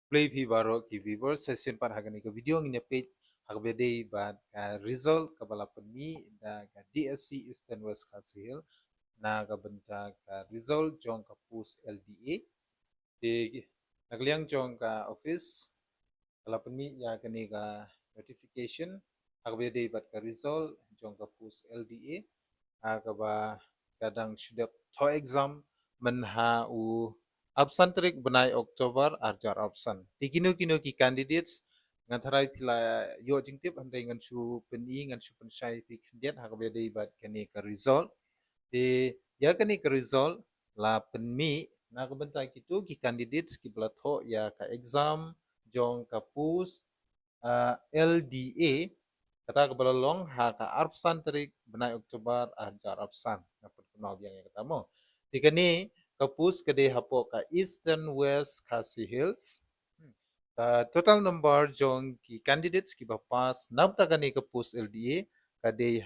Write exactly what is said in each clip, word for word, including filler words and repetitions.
Khublei phi baroh ki viewers, sa shisien pat ha kane ka video ngin ïa peit ha kaba ïadei bad ka result kaba la pynmih da ka D S C Eastern West Khasi Hills na ka bynta ka result jong ka post L D A. Te na ka liang jong ka office ka la pynmih ïa kane ka notification ha kaba ïadei bad ka result jong ka post L D A ha kaba ka dang shu dep thoh exam mynha u arphew san tarik bnai October arhajar arphew san. Te kino kino ki candidates, nga tharai phi la ïoh jingtip, hynrei ngan shu pyni, ngan shu pynshai phi khyndiat ha kaba ïadei bad kane ka result. Te ïa kane ka result la pynmih na ka bynta kito ki candidates kiba la thoh ïa ka exam jong ka post, ah, L D A, kata kaba la long ha ka arphew san tarik bnai October arhajar arphew san. Nga pynkynmaw biang ïa kata mo. Te kane ka post ka dei hapoh ka Eastern West Khasi Hills. Ka total number jong ki candidates kiba pass na bynta kane ka post L D A ka dei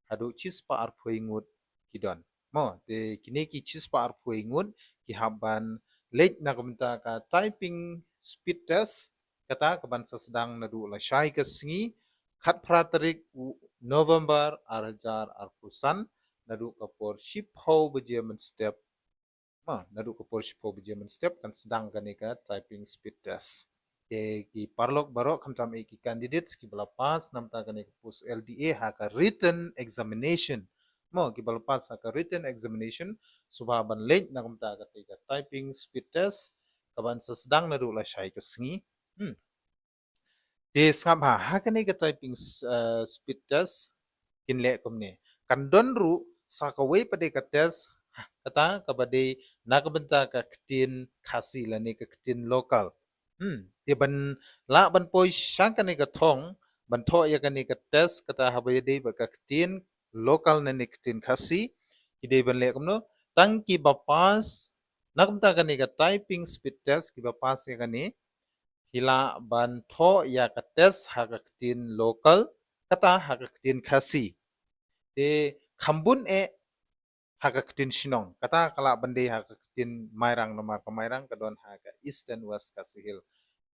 haduh shispah arphew ngut ki don. Mo, te kine ki shispah arphew ngut ki hap ban leit na ka bynta ka typing speed test, kata kaban sa sdang naduh lashai ka sngi, khatphra tarik u November arhajar arphew san, naduh ka por shiphew baje mynstep. Ma, naduh ka por shiphew baje mynstep kan sdang kane ka typing speed test. Te ki paralok baroh, khamtam eh ki candidates kiba la pass na bynta kane ka post L D A ha ka written examination. Mo, kiba la pass ha ka written examination, sngewbha ban leit na ka bynta kata ka typing speed test kaban sa sdang naduh lashai ka sngi. Hmm. Te sngap ha, ha kane ka typing s-, eh, speed test kin leh kumne. Kan don ruh sa kawei pat de ka test, kata kaba dei na ka bynta ka ktien Khasi lane ka ktien local. Hmm, te ban lah ban poi sha kane ka thong ban thoh ïa kane ka test, kata haba ïadei bad ka ktien local lane ktien Khasi, ki dei ban leh kumno? Tang kiba pass na ka bynta kane ka typing speed test, kiba pass ïa kane, ki lah ban thoh ïa ka test ha ka ktien local, kata ha ka ktien Khasi. Te kham bun eh ha ka ktien shnong, kata ka lah ban dei ha ka ktien Mairang, namar ka Mairang ka don ha ka Eastern West Khasi Hills.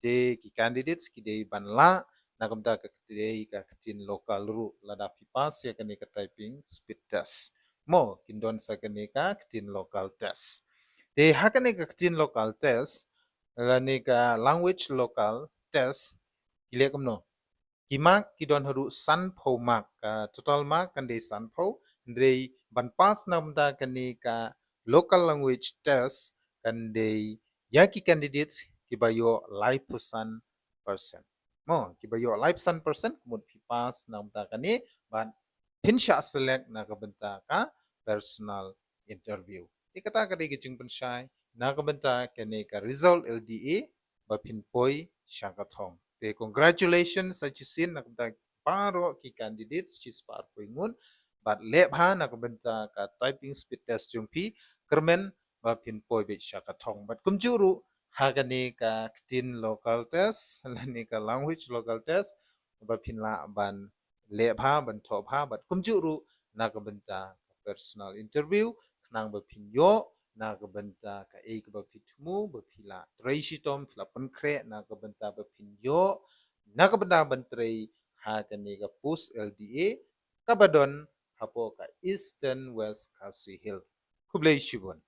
Te ki candidates ki dei ban lah na ka bynta ka ktien, ka ktien local ruh lada phi pass ïa kane ka typing speed test. Mo, kin don sa kane ka ktien local test. Te ha kane ka ktien local test lane ka language local test, ki leh kumno? Ki mark ki don haduh sanphew mark, ka total mark kan dei sanphew, hynrei ban pass na bynta kane ka local language test kan dei ïa ki candidates kiba ïoh laiphew san percent. Mo, kiba ïoh laiphew san percent, ka mut phi pass na bynta kane, bad phin shah select na ka bynta ka personal interview. Te kata ka dei ka jingpynshai na ka bynta kane ka result L D A ba phin poi sha ka thong. Te congratulations sa shisien na ka bynta baroh ki candidates shispah arphew ngut, bad leh bha na ka bynta ka typing speed test jong phi, kyrmen ba phin poi beit sha ka thong. Bad kumjuh ruh ha kane ka ktien local test lane ka language local test, ba phin lah ban leh bha, ban thoh bha, bad kumjuh ruh na ka bynta ka personal interview, khnang ba phin ïoh na ka bynta kaei kaba phi thmu, ba phi lah trei shitom, phi lah pynkhreh na ka bynta ba phin ïoh na ka bynta ban trei ha kane ka post L D A kaba don hapoh ka Eastern West Khasi Hills. Khublei shibun.